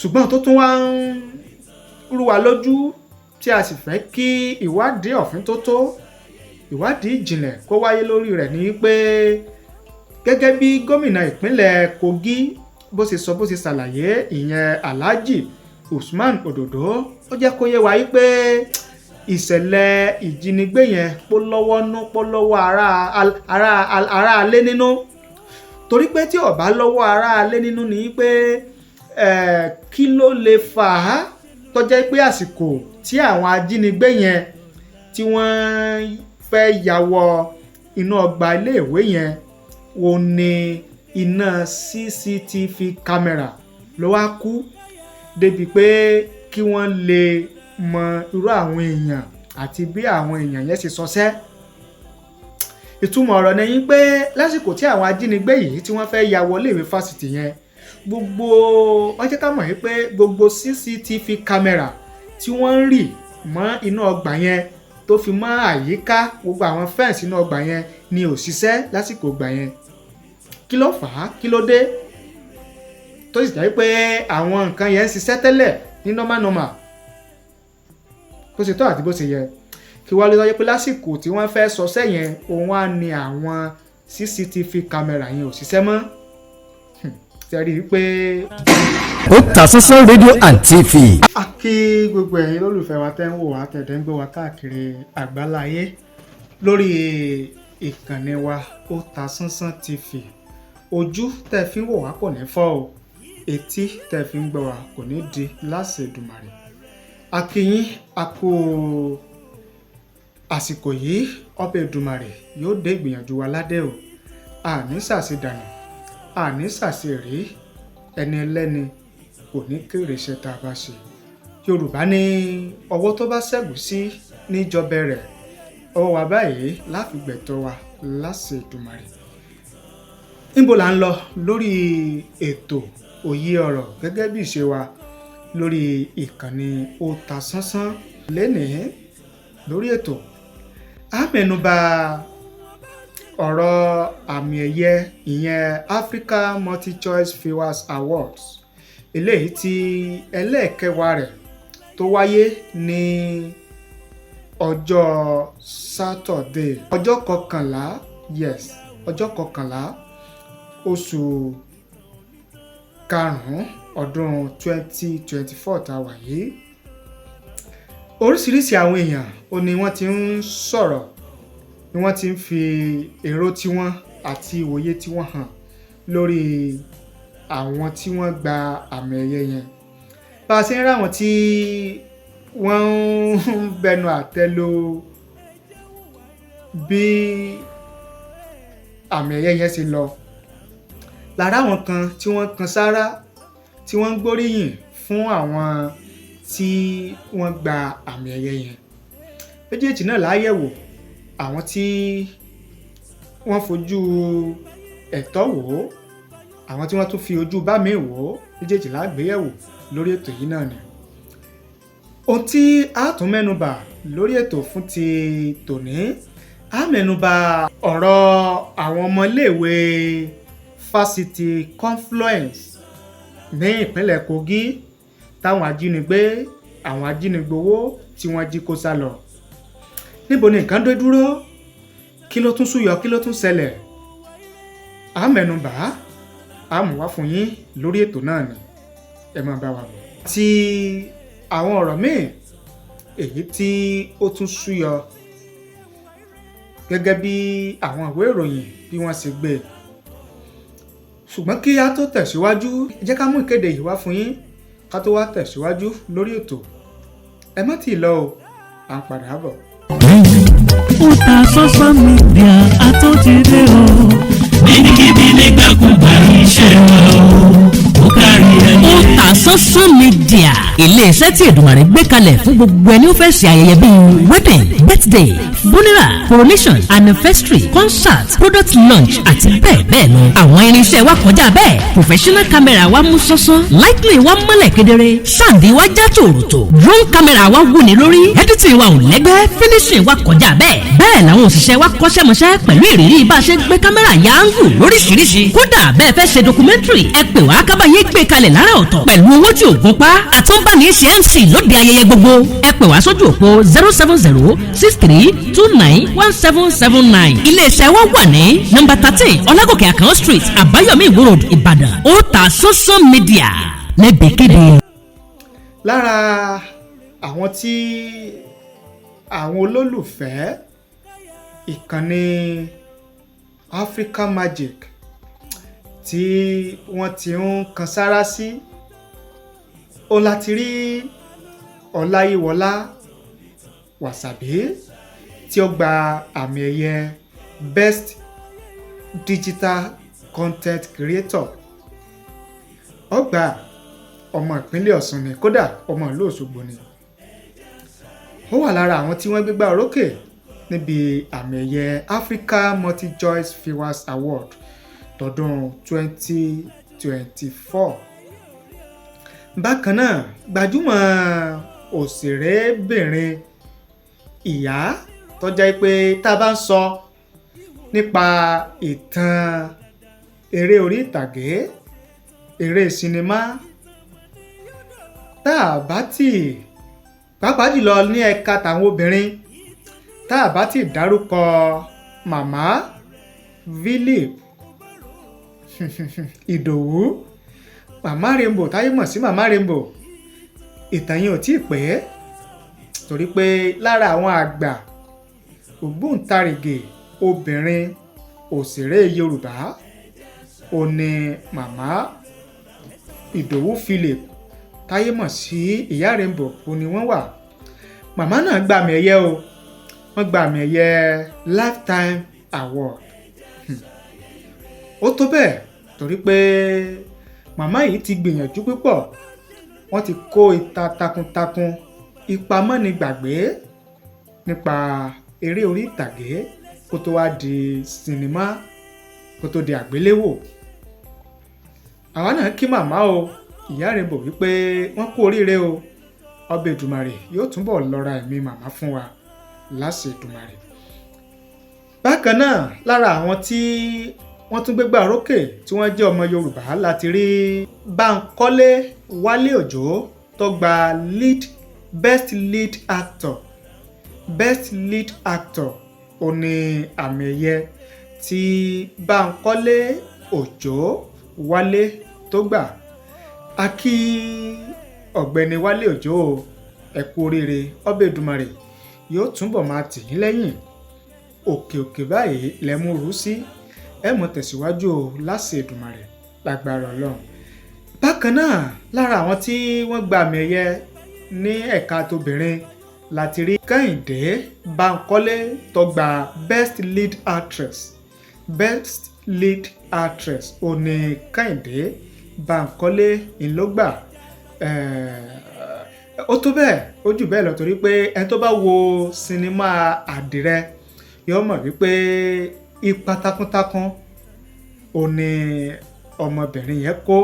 Ṣùgbọ́n tó tún wá ń rú wa lójú tí a sì fẹ́ kí ìwádìí ọ̀fín tó tó ìwádìí ìjìnlẹ̀ kó wáyé lórí rẹ̀ ni pé, gẹ́gẹ́ bí gómìnà ìpínlẹ̀ Kogi bó ṣe sọ, bó ṣe ṣàlàyé, ìyẹn Alhaji Usman Ododo, ó jẹ́ kó yé wa yí pé ìṣẹ̀lẹ̀ ìjínigbé yẹn pó lọ́wọ́ nú, pó lọ́wọ́ ará alé nínú, torí pé tí ó bá lọ́wọ́ ará alé nínú ni pé kí ló lè fà á tó jẹ́ pé àsìkò tí àwọn ajínigbé yẹn tí wọ́n fẹ́ ya wọ inú ọgbà iléèwé yẹn, wo ni iná CCTV camera ló wá kú débi pé kí wọ́n lè mọ irú àwọn èèyàn àti bí àwọn èèyàn yẹn ṣe sọsẹ́? Ìtumọ̀ ọ̀rọ̀ ni yín pé lásìkò tí àwọn ajínigbé yìí tí wọ́n fẹ́ ya wọlé ìwé fásitì yẹn, gbogbo wọ́n jẹ́ ká mọ̀ wípé gbogbo CCTV camera tí wọ́n ń rì mọ́ inú ọgbà yẹn, tó fi mọ́ àyíká gbogbo àwọn fence inú ọgbà yẹn, ni ò ṣiṣẹ́ lásìkò ìgbà yẹn. Kí ló fà á? Kí ló dé tó sì jẹ́ pé àwọn nǹkan yẹn ń ṣiṣẹ́ tẹ́lẹ̀ ní normal normal, bó ṣe tọ́ àti bó ṣe yẹ? Kí wá ló sọ pé lásìkò tí wọ́n fẹ́ sọsẹ́ yẹn, òun á ní àwọn CCTV camera yẹn ò ṣiṣẹ́ mọ́? Ṣe rí i pé Otasansan Radio and TV. A kí gbogbo ẹ̀yin lólùfẹ́ wa tẹ́ ń wò wá, tẹ̀dẹ̀ ń gbé wa káàkiri àgbáláyé lórí ìkànnì wa Otasansan TV. Ojú tẹ́ fi ń wò wá kò ní fọ́ o, etí tẹ́ fi ń gbọ́ wá kò ní di láṣẹ Èdùmàrè. A kí yín, a kú àsìkò yìí. Ọbẹ̀ Èdùmàrè yóò dé ìgbìyànjú wa ládé o. Àní ṣàṣedànù, àní ṣàṣerí, ẹni ẹlẹ́ni kò ní kéré iṣẹ́ tá a bá ṣe. Yorùbá ní ọwọ́ tó bá ṣẹ́gun sí níjọba rẹ̀. Ọwọ́ wa báyìí láfi gbẹ̀tọ́ wa láṣẹ Èdùmàrè. Níbo là ń lọ lórí ètò Òye Ọ̀rọ̀ gẹ́gẹ́ bí ìṣe wa lórí ìkànnì Otasansan lénìí? Lórí ètò, a mẹ́nubà ọ̀rọ̀ àmì ẹ̀yẹ, ìyẹn Africa MultiChoice Viewers Awards, eléyìí tí ẹlẹ́ẹ̀kẹwàá rẹ̀ tó wáyé ní ọjọ́ Saturday, ọjọ́ 11, yes, ọjọ́ 11 oṣù karùn-ún ọdún 2024 tá a wà yìí. Oríṣiríṣi àwọn èèyàn ó ní wọ́n ti ń sọ̀rọ̀, ni wọ́n ti ń fi èrò tiwọn àti ìwòye tiwọn hàn lórí àwọn tí wọ́n gba àmì ẹ̀yẹ yẹn. Bá a ṣe ń ráwọn tí wọ́n ń bẹnu àtẹ́ lu bí àmì ẹ̀yẹ yẹn ṣe lọ, lára àwọn kan tí wọ́n kan sáárá, tí wọ́n ń gbóríyìn fún àwọn tí wọ́n gba àmì ẹ̀yẹ yẹn. Méjèèjì náà láyẹ̀wò, àwọn tí wọ́n fojú ẹ̀tọ́ wò ó, àwọn tí wọ́n tún fi ojú bá mi wò ó, méjèèjì lágbéyẹ̀wò lórí ètò yìí náà ni. Ohun tí a tún mẹ́nubà lórí ètò fún ti tòní, a mẹ́nubà ọ̀rọ̀ àwọn ọmọléèwé fásitì Confluence ní ìpínlẹ̀ Kogi táwọn ajínigbé, àwọn ajínigbowó tí wọ́n jí kó sá lọ. Níbo ni nǹkan dé dúró? Kí ló tún súyọ? Kí ló tún ṣẹlẹ̀? A mẹ́nubà, a mú wá fún yín lórí ètò náà ni. Ẹ máa bá wa bọ̀. Ti àwọn ọ̀rọ̀ míì èyí tí ó tún súyọ gẹ́gẹ́ bí àwọn ìwé ìròyìn bí wọ́n ṣe gbé e. Ṣùgbọ́n kí á tó tẹ̀síwájú, ẹ jẹ́ ká mú ìkéde yìí wá fún yín ká tó wá tẹ̀síwájú lórí ètò. Ẹ má tì í lọ o, à ń padà bọ̀. Otasansan Media àtúntìdé o. Níbikíbi, nígbàkúgbà, iṣẹ́ wa o, ó kárí ayé. Otasansan Media, iléeṣẹ́ tí Èdùmàrè gbé kalẹ̀ fún gbogbo ẹni ó fẹ́ ṣe ayẹyẹ bíi wedding, birthday, funeral, coronation, anniversary, concert, product launch àti bẹ́ẹ̀ bẹ́ẹ̀ lọ. Àwọn irinṣẹ́ wa kọjá bẹ́ẹ̀. Professional camera wa mú sánsan, lighting wa mọ́lẹ̀ kedere, sound wa já tòròtò, drone camera wa wúni lórí, editing wa ò lẹ́gbẹ́, finishing wa kọjá bẹ́ẹ̀. Bẹ́ẹ̀ làwọn òṣìṣẹ́ wa kọ́ṣẹ́mọṣẹ́ pẹ̀lú ìrírí bá a ṣe gbé kámẹ́rà ya angle lóríṣiríṣi. Kódà bẹ́ẹ̀ fẹ́ ṣe documentary, ẹ pè wá kábàáyé gbé kalẹ̀ lára ọ̀tọ̀ pẹ̀lú owó. Owó tí ò gún pa àtúnbàní ṣe MC lóde ayẹyẹ gbogbo. Ẹ pè wá sójú òpó 07063291779. Iléeṣẹ́ wa wà ní nọ́mbà 13, Ọlágòkè Àkànó Street, Àbáyọ̀mí, Ìwó Road, Ìbàdàn. Otasansan Media lẹ́bẹ̀kẹ́dẹ̀. Lára àwọn tí àwọn olólùfẹ́ ìkànnì Africa Magic tí wọ́n ti ń kan sára sí ó láti rí Ọláyíwọlá Wàsàbí tí ó gba àmì ẹ̀yẹ Best Digital Content Creator. Ó gbà. Ọmọ ìpínlẹ̀ Ọ̀ṣun ni, kódà ọmọ ìlú Òṣogbo ni. Ó wà lára àwọn tí wọ́n gbégbá orókè níbi àmì ẹ̀yẹ Africa MultiChoice Viewers Award tọdún 2024. Bákan náà, gbajúmọ̀ òṣèrébìnrin ìyá tó jẹ́ pé tá a bá ń sọ nípa ìtàn eré orí ìtàgé, eré sinimá, tá a bá tì pàápàá jùlọ ní ẹ̀ka tàwọn obìnrin, tá a bá ti dárúkọ Màmá Philip Ìdòwú, Màmá Rainbow táyé mọ̀ sí Màmá Rainbow, ìtàn yẹn ò tí ì pẹ́, torí pé lára àwọn àgbà ògbóǹtarìgì obìnrin òṣèré Yorùbá ò ní Màmá Ìdòwú Philip táyé mọ̀ sí Ìyá Rainbow ò ní wọ́n wà. Màmá náà gba àmì ẹ̀yẹ o. Wọ́n gba àmì ẹ̀yẹ Lifetime Award. Ó tó bẹ́ẹ̀ torí pé màmá yìí ti gbìyànjú púpọ̀. Wọ́n ti kó ipa takuntakun, ipa mọ́ni gbàgbé nípa eré orí ìtàgé kó tó wá di sinimá, kó tó di àgbéléwò. Àwa náà kí màmá o, Ìyá Rainbow, wípé wọ́n kú oríire o. Ọbẹ̀ Èdùmàrè yóò túbọ̀ lọ́ra ẹ̀mí màmá fún wa láṣẹ Èdùmàrè. Bákan náà, lára àwọn tí wọ́n tún gbégbá orókè tí wọ́n jẹ́ ọmọ Yorùbá láti rí Báńkọ́lé Wálé Òjó tó gba lead best lead actor. Best lead actor ó ní àmì ẹ̀yẹ tí Báńkọ́lé Òjó Wálé tó gbà. A kí ọ̀gbẹ́ni Wálé Òjó o, ẹ kú oríire. Ọbẹ̀ Èdùmàrè yóò túbọ̀ máa tì yín lẹ́yìn. Òkè òkè báyìí lẹ́mú rú sí, ẹ mọ̀ tẹ̀síwájú o láṣẹ Èdùmàrè, lágbára Ọlọ́run. Bákan náà, lára àwọn tí wọ́n gba àmì ẹ̀yẹ ní ẹ̀ka tóbìnrin láti rí Kẹ́hìndé Báńkọ́lé tó gba best lead actress. Best lead actress ó ní Kẹ́hìndé Báńkọ́lé ńlọgbà. Ó tó bẹ́ẹ̀, ó jù bẹ́ẹ̀ lọ, torí pé ẹni tó bá wo sinimá Àdìrẹ yóò mọ̀ wípé ipa takuntakun ó ní ọmọbìnrin yẹn kó.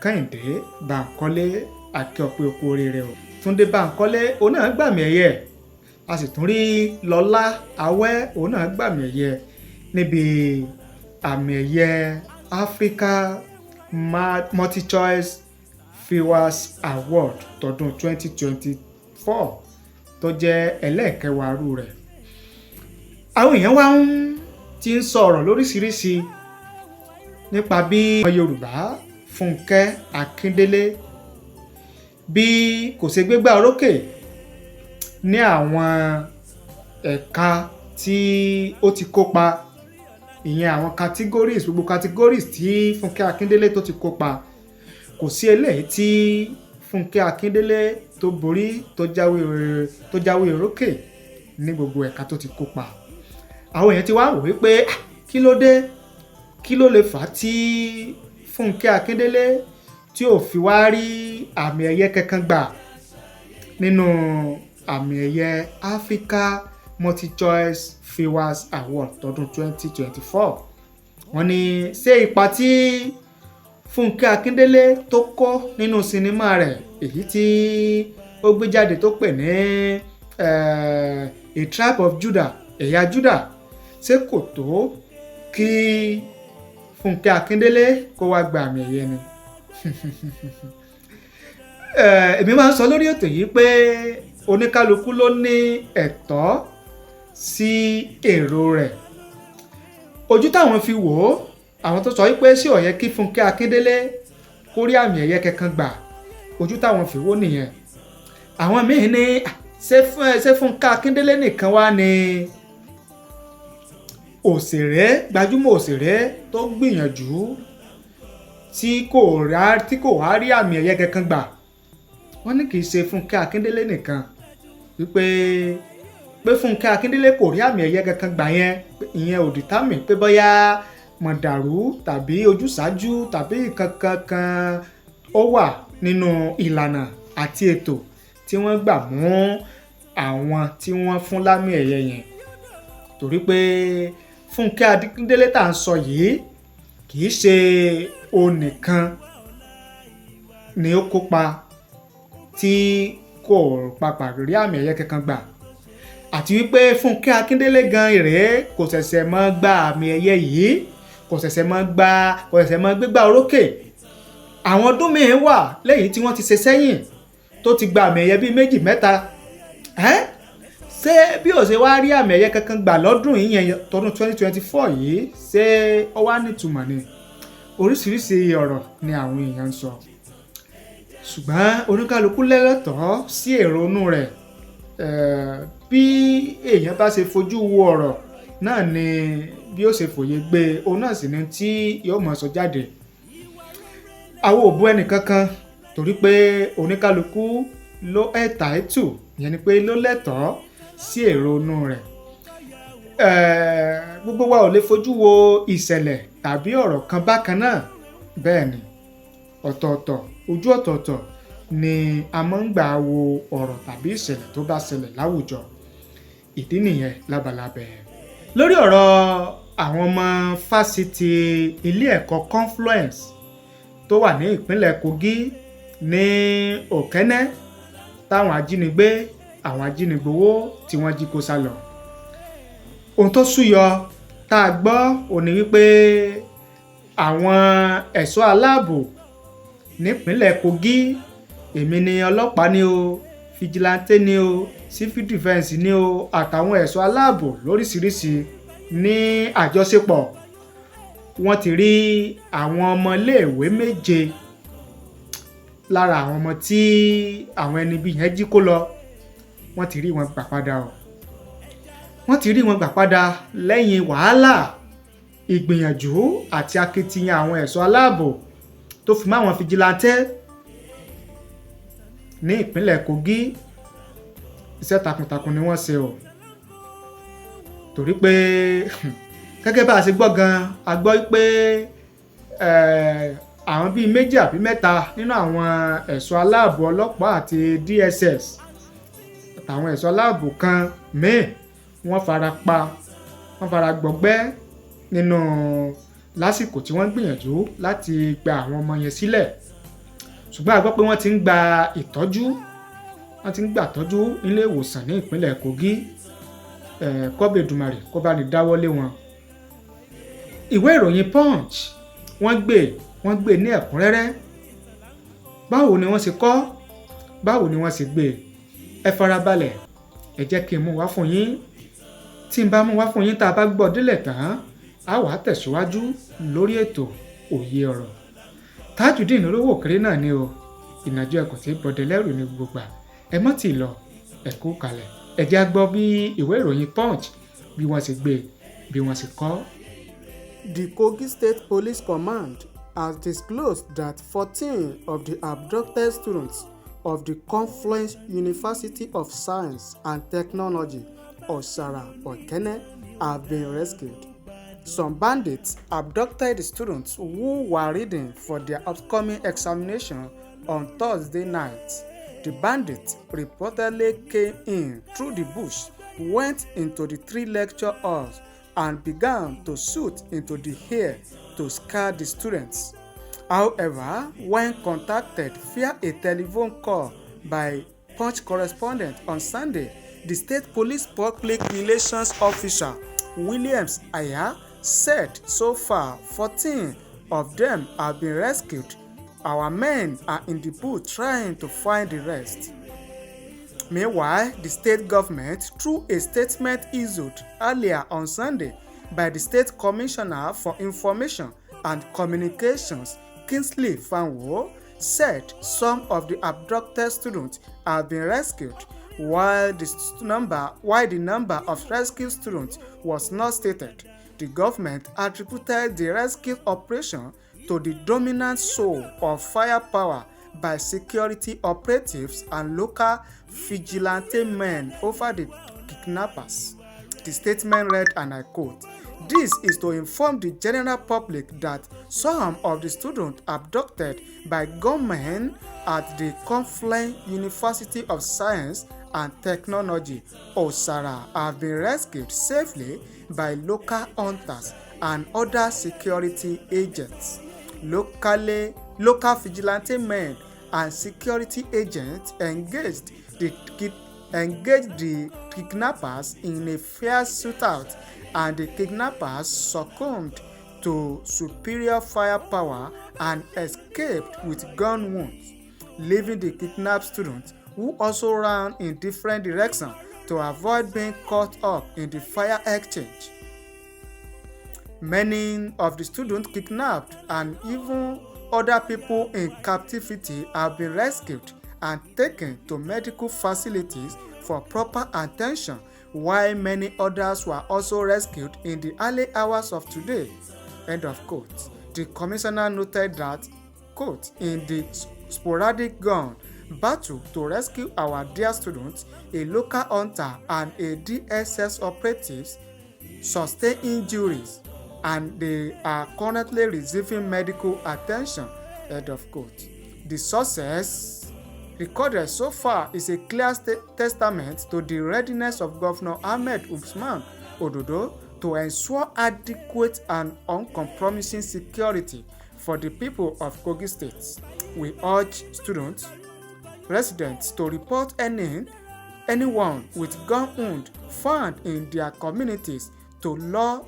Kẹ́hìndé Báńkọ́lé, akẹ́ ọpẹ́ okú oríire o. Túndé Báńkọ́lé, òun náà gbàmì ẹ̀yẹ. A sì tún rí Lọ́lá Awẹ́, òun náà gbàmì ẹ̀yẹ níbi àmì ẹ̀yẹ Africa MultiChoice Viewers Award tọdún 2024 tó jẹ́ ẹlẹ́ẹ̀kẹwàá rú rẹ̀. Àwọn èèyàn wá ń ti ń sọ̀rọ̀ lóríṣiríṣi nípa bí ọmọ Yorùbá Fúnkẹ́ Akíndélé bí kò ṣe gbégbá orókè ní àwọn ẹ̀ka tí ó ti kópa, ìyẹn àwọn categories, gbogbo categories tí Fúnkẹ́ Akíndélé tó ti kópa, kò sí eléyìí tí Fúnkẹ́ Akíndélé tó borí, tó jáwé orókè ní gbogbo ẹ̀ka tó ti kópa. Àwọn èèyàn ti wá wò wípé, "Ah, kí ló dé? Kí ló lè fà á tí Fúnkẹ́ Akíndélé tí ò fi wá rí àmì ẹ̀yẹ kankan gbà nínú àmì ẹ̀yẹ Africa MultiChoice Viewers Award tọdún 2024?" Wọ́n ní ṣé ipa tí Fúnkẹ́ Akíndélé tó kó nínú sinimá rẹ̀ èyí tí ó gbé jáde tó pè ní A Tribe of Judah, Ẹ̀yà Judah, ṣé kò tó kí Fúnkẹ́ Akíndélé kó wá gba àmì ẹ̀yẹ ni? Èmi máa ń sọ lórí ètò yìí pé oníkálukú ló ní ẹ̀tọ́ sí èrò rẹ̀. Ojú táwọn fi wò ó, àwọn tó sọ wípé ṣé ó yẹ kí Fúnkẹ́ Akíndélé kó rí àmì ẹ̀yẹ kankan gbà, ojú táwọn fi wò nìyẹn. Àwọn míín ní ṣé Fúnkẹ́ Akíndélé nìkan wá ní òṣèré, gbajúmọ̀ òṣèré tó gbìyànjú tí kò wá rí àmì ẹ̀yẹ kankan gbà? Wọ́n ní kì í ṣe Fúnkẹ́ Akíndélé nìkan, wípé pé Fúnkẹ́ Akíndélé kò rí àmì ẹ̀yẹ kankan gbà yẹn, ìyẹn ò determine pé bóyá mọ̀dàrú tàbí ojúsàájú tàbí kankan kan ó wà nínú ìlànà àti ètò tí wọ́n gbà mú àwọn tí wọ́n fún lámì ẹ̀yẹ yẹn, torí pé Fúnkẹ́ Akíndélé tá à ń sọ yìí, kì í ṣe onìkan ni ó kópa tí kò papà rí àmì ẹ̀yẹ kankan gbà, àti wípé Fúnkẹ́ Akíndélé gan rèé, kò ṣẹ̀ṣẹ̀ mọ́ gba àmì ẹ̀yẹ yìí, kò ṣẹ̀ṣẹ̀ mọ́ gbégbá orókè. Àwọn ọdún míín wà lẹ́yìn tí wọ́n ti ṣe sẹ́yìn tó ti gba àmì ẹ̀yẹ bíi méjì, mẹ́ta. Ẹ́ ṣé bí ó ṣe wá rí àmì ẹ̀yẹ kankan gbà lọ́dún yìí yẹn, tọdún 2024 yìí, ṣé ó wá nítumọ̀ ni? Oríṣiríṣi ọ̀rọ̀ ni àwọn èèyàn ń sọ, ṣùgbọ́n oníkálukú lẹ́lẹ́tọ̀ọ́ sí èrò inú rẹ̀. Bí èèyàn bá ṣe fojú wo ọ̀rọ̀ náà ni bí ó ṣe fòye gbé, òun náà sì ni tí yóò mọ̀ sọ jáde. Àwọn ò bú ẹnìkankan, torí pé oníkálukú ló entitled, ìyẹn ni pé ló lẹ́tọ̀ọ́ sí èrò inú rẹ̀. Gbogbo wa ò lè fojú wo ìṣẹ̀lẹ̀ tàbí ọ̀rọ̀ kan bákan náà. Bẹ́ẹ̀ ni, ọ̀tọ̀ọ̀tọ̀ ojú ọ̀tọ̀ọ̀tọ̀ ni a máa ń gbà wo ọ̀rọ̀ tàbí ìṣẹ̀lẹ̀ tó bá ṣẹlẹ̀ láwùjọ. Ìdí nìyẹn lábalábẹ́. Lórí ọ̀rọ̀ àwọn ọmọ fásitì ilé ẹ̀kọ́ Confluence tó wà ní ìpínlẹ̀ Kogi ní Òkẹ́nẹ́, táwọn ajínigbé, àwọn ajínigbowó tí wọ́n jí kó sá lọ, ohun tó súyọ tá a gbọ́ ò ní wípé àwọn ẹ̀ṣọ́ aláàbò nípínlẹ̀ Kogi, èmi ni ọlọ́pàá ni o, vigilante ni o, civil defence ni o, àtàwọn ẹ̀ṣọ́ aláàbò lóríṣiríṣi ní àjọṣepọ̀, wọ́n ti rí àwọn ọmọléèwé 7 lára àwọn ọmọ tí àwọn ẹni bí yẹn jí kó lọ. Wọ́n ti rí wọn gbà padà o. Wọ́n ti rí wọn gbà padà lẹ́yìn wàhálà, ìgbìyànjú àti akitiyan àwọn ẹ̀ṣọ́ aláàbò tó fi mọ́ àwọn vigilante ní ìpínlẹ̀ Kogi. Iṣẹ́ takuntakun ni wọ́n ṣe o, torí pé gẹ́gẹ́ bá a ṣe gbọ́ gan, a gbọ́ pé àwọn bíi méjì àbí mẹ́ta nínú àwọn ẹ̀ṣọ́ aláàbò ọlọ́pàá àti DSS àtàwọn ẹ̀ṣọ́ aláàbò kan míì, wọ́n fara pa, wọ́n fara gbọgbẹ́ nínú lásìkò tí wọ́n ń gbìyànjú láti gba àwọn ọmọ yẹn sílẹ̀. Ṣùgbọ́n a gbọ́ pé wọ́n ti ń gba ìtọ́jú, wọ́n ti ń gbà tọ́jú nílé ìwòsàn ní ìpínlẹ̀ Kogi. Kọ́bẹ̀ Èdùmàrè kó bá ní dáwọ́lé wọn. Ìwé ìròyìn Punch, wọ́n gbé ní ẹ̀kúnrẹ́rẹ́. Báwo ni wọ́n ṣe kọ, báwo ni wọ́n ṣe gbé? Ẹ farabalẹ̀, ẹ jẹ́ kí n mú wá fún yín. Tí n bá mú wá fún yín, tá a bá gbọ́ délẹ̀ tán, á wàá tẹ̀síwájú lórí ètò Òye Ọ̀rọ̀. Tajudeen olówó òkèrè náà ni o, ìnàjú ẹkùn tí bọ̀dẹ̀ lẹ́rù ní gbogbo gbà. Ẹ mọ́ tì lọ, ẹ kú kalẹ̀. Ẹ jẹ́ á gbọ́ bí ìwé ìròyìn Punch, bí wọ́n ṣe gbé, bí wọ́n ṣe kọ. The Kogi State Police Command has disclosed that 14 of the abducted students of the Confluence University of Science and Technology, Osara Okene, have been rescued. Some bandits abducted the students, who were reading for their upcoming examination, on Thursday night. The bandits reportedly came in through the bush, went into the three lecture halls and began to shoot into the air to scare the students. However, when contacted via a telephone call by Punch correspondent on Sunday, the state police public relations officer, Williams Aya, said so far 14 of them have been rescued. Our men are in the bush trying to find the rest. Meanwhile, the state government, through a statement issued earlier on Sunday by the State Commissioner for Information and Communications, Kingsley Fanwo, said some of the abducted students have been rescued, while the number of rescued students was not stated. The government attributed the rescue operation to the dominant show of firepower by security operatives and local vigilante men over the kidnappers. The statement read, and I quote, "This is to inform the general public that some of the students abducted by gunmen at the Confluence University of Science and Technology, Osara, have been rescued safely by local hunters and other security agents. Local vigilante men and security agents engaged the kidnappers in a fierce shootout, and the kidnappers succumbed to superior firepower and escaped with gun wounds, leaving the kidnapped students, who also ran in different directions to avoid being caught up in the fire exchange. Many of the students kidnapped and even other people in captivity have been rescued and taken to medical facilities for proper attention, while many others were also rescued in the early hours of today." End of quote. The commissioner noted that, quote, "In the sporadic gun battle to rescue our dear students, a local hunter and a DSS operatives sustained injuries and they are currently receiving medical attention." End of quote. "The success recorded so far is a clear testament to the readiness of Governor Ahmed Usman Ododo to ensure adequate and uncompromising security for the people of Kogi State. We urge students, residents to report anyone with gun wound found in their communities to law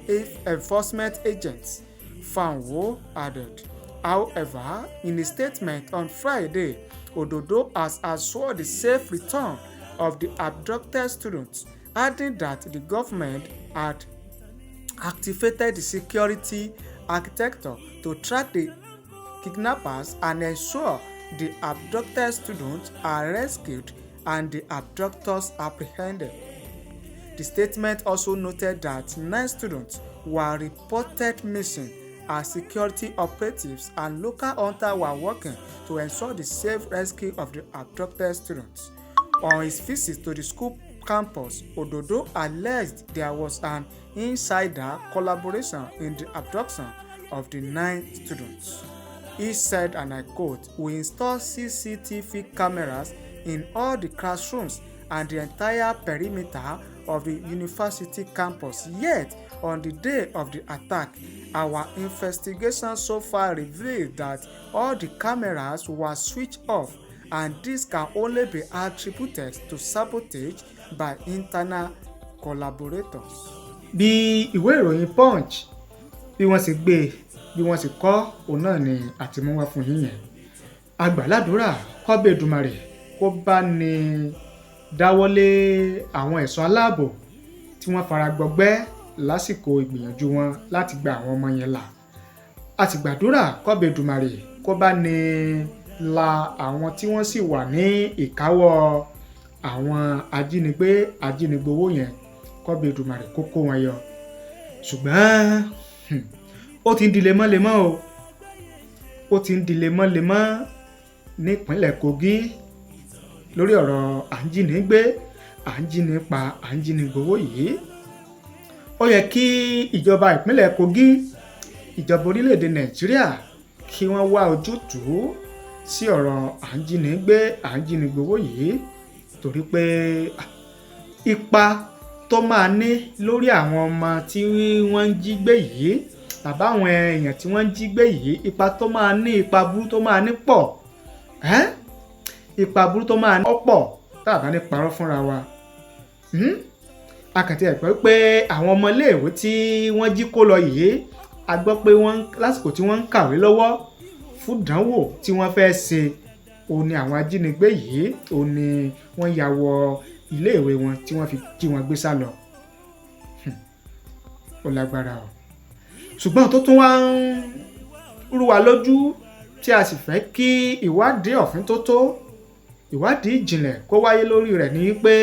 enforcement agents," Fanwo added. However, in a statement on Friday, Ododo has assured the safe return of the abducted students, adding that the government had activated the security architecture to track the kidnappers and ensure the abducted students are rescued and the abductors apprehended. The statement also noted that nine students were reported missing as security operatives and local hunters were working to ensure the safe rescue of the abducted students. On his visit to the school campus, Ododo alleged there was an insider collaboration in the abduction of the nine students. He said, and I quote, "We installed CCTV cameras in all the classrooms and the entire perimeter of the university campus. Yet, on the day of the attack, our investigation so far revealed that all the cameras were switched off, and this can only be attributed to sabotage by internal collaborators." Bí ìwé ìròyìn Punch bí wọ́n ṣe gbé e, bí wọ́n ṣe kọ òun náà ni àtìmúwá fún yín yẹn. Àgbàládùra kọ́bẹ̀ Èdùmàrè kó bá ní dáwọ́lé àwọn ẹ̀ṣọ́ aláàbò tí wọ́n fara gbọgbẹ́ lásìkò ìgbìyànjú wọn láti gba àwọn ọmọ yẹn là. A sì gbàdúrà kọ́bẹ̀ Èdùmàrè kó bá ní la àwọn tí wọ́n sì wà ní ìkáwọ́ àwọn ajínigbé ajínigbowó yẹn, kọ́bẹ̀ Èdùmàrè kó kó wọn yọ. Ṣùgbọ́n ó ti ń di lemọ́lemọ́ o, ó ti ń di lemọ́lemọ́ nípínlẹ̀ Kogi lórí ọ̀rọ̀ à ń jíni gbé, à ń jíni pa, à ń jíni gbowó yìí. Ó yẹ kí ìjọba ìpínlẹ̀ Kogi, ìjọba orílẹ̀-èdè Nàìjíríà, kí wọ́n wá ojútùú sí ọ̀rọ̀ à ń jíni gbé, à ń jíni gbowó yìí, torí pé ipa tó máa ní lórí àwọn ọmọ tí wọ́n ń jí gbé yìí tàbí àwọn èèyàn tí wọ́n ń jí gbé yìí, ipa tó máa ní, ipa burú tó máa ní pọ̀ ẹ́, ipa burú tó máa ní ọ̀pọ̀ tá a bá ní parọ́ fúnra wa. A kàn ti ẹ̀ gbọ́ pé àwọn ọmọléèwé tí wọ́n jí kó lọ yìí, a gbọ́ pé wọ́n lásìkò tí wọ́n ń kàwé lọ́wọ́. fún ìdánwò tí wọ́n fẹ́ ṣe, òun ni àwọn ajínigbé yìí, òun ni wọ́n ya wọ iléèwé wọn tí wọ́n fi jí wọn gbé sá lọ. Ó lágbára o. Ṣùgbọ́n tó tún wá ń rú wa lójú tí a sì fẹ́ kí ìwádìí ọ̀fin tó tó, ìwádìí ìjìnlẹ̀ kó wáyé lórí rẹ̀ ni pé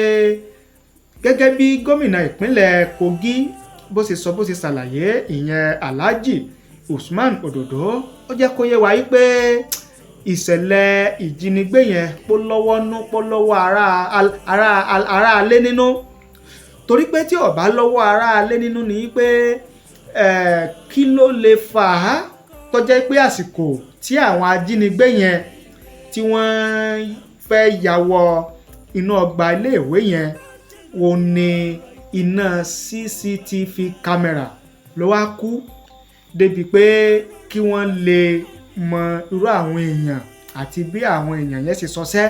gẹ́gẹ́ bí gómìnà ìpínlẹ̀ Kogi bó ṣe sọ, bó ṣe ṣàlàyé, ìyẹn Alhaji Usman Ododo, ó jẹ́ kó yé wa yí pé ìṣẹ̀lẹ̀ ìjínigbé yẹn pó lọ́wọ́ nú, pó lọ́wọ́ ará alé nínú. Torí pé tí ó bá lọ́wọ́ ará alé nínú ni pé kí ló lè fà á tó jẹ́ pé àsìkò tí àwọn ajínigbé yẹn tí wọ́n fẹ́ ya wọ inú ọgbà iléèwé yẹn, ó ní iná CCTV camera ló wá kú débi pé kí wọ́n lè mọ irú àwọn èèyàn àti bí àwọn èèyàn yẹn ṣe sọsẹ́.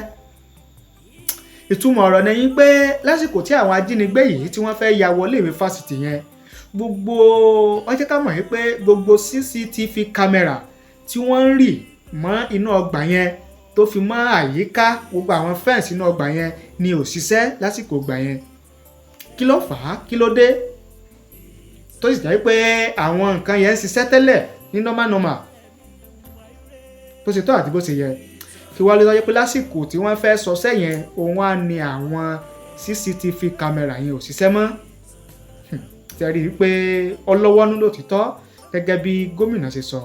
Ìtumọ̀ ọ̀rọ̀ ni yín pé lásìkò tí àwọn ajínigbé yìí tí wọ́n fẹ́ ya wọ iléèwé fásitì yẹn, gbogbo wọ́n jẹ́ ká mọ̀ yín pé gbogbo CCTV camera tí wọ́n ń rì mọ́ inú ọgbà yẹn tó fi mọ́ àyíká gbogbo àwọn fence inú ọgbà yẹn ni ò ṣiṣẹ́ lásìkò ọgbà yẹn. Kí ló fà á? Kí ló dé tó sì jẹ́ pé àwọn nǹkan yẹn ń ṣiṣẹ́ tẹ́lẹ̀ ní normal normal, bó ṣe tọ́ àti bó ṣe yẹ? Kí wá ló sọ pé lásìkò tí wọ́n fẹ́ sọsẹ́ yẹn, òun á ní àwọn CCTV camera yẹn ò ṣiṣẹ́ mọ́? Tẹ́rí pé ọlọ́wọ́nú lòtítọ́ gẹ́gẹ́ bí gómìnà ṣe sọ.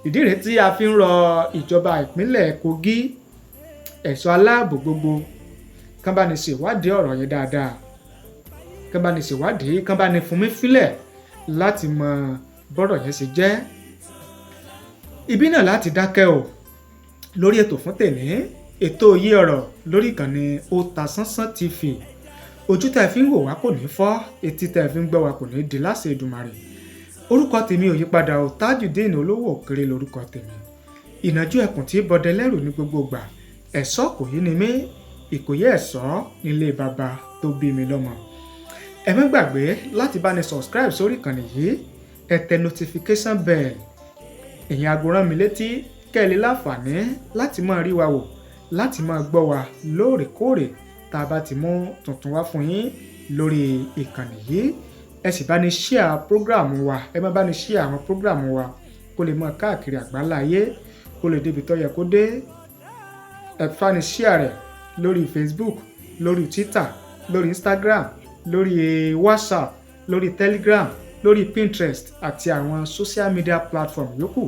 Ìdí rèé tí a fi ń rọ ìjọba ìpínlẹ̀ Kogi, ẹ̀ṣọ́ aláàbò gbogbo, kán bá ní ṣèwádìí ọ̀rọ̀ yẹn dáadáa, kán bá ní ṣèwádìí, kán bá ní fúnmi fílẹ̀ láti mọ bọ́rọ̀ yẹn ṣe jẹ́. Ibi náà láti dákẹ́ o lórí ètò fún tèmi, ètò yí ọ̀rọ̀ lórí ìkànnì Otasansan TV. Ojú tẹ́ fi ń wò wá kò ní fọ́, etí tẹ́ fi ń gbọ́ wá kò ní di láṣẹ Èdùmàrè. Orúkọ tèmi ò yípadà o, Tajudeen Olówó Òkèrè lórúkọ tèmi. Ìnàjú ẹkùn tí bọdẹ lẹ́rù ní gbogbo ìgbà, ẹ̀ṣọ́ kò yí ni mí, Ìkòyí ẹ̀ṣọ́ nílé bàbá tó bí mi lọ́mọ. Ẹ má gbàgbé láti bá ní subscribe sórí ìkànnì yìí, ẹ tẹ notification bell, ìyẹn aago rán mi létí, kẹ́ ẹ lè láǹfààní láti máa rí wa wò, láti máa gbọ́ wa lóòrèkóòrè tá a bá ti mú tuntun wá fún yín lórí ìkànnì yìí. Ẹ sì bá ní share program wa, ẹ má bá ní share àwọn program wa kó lè mọ káàkiri àgbáńlá ayé, kó lè débi tó yẹ kó dé. Ẹ bá ní share rẹ̀ lórí Facebook, lórí Twitter, lórí Instagram, lórí WhatsApp, lórí Telegram, lórí Pinterest àti àwọn social media platform yòókù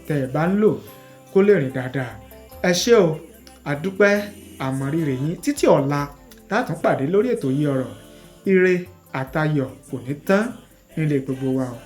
tẹ́ ẹ bá ń lò, kó lè rìn dáadáa. Ẹ ṣé o, àdúpẹ́, àmọ̀rírì yín. Títí ọ̀la tá a tún pàdé lórí ètò yìí ọ̀rọ̀, ire àtayọ̀ kò ní tán nílé gbogbo wa o.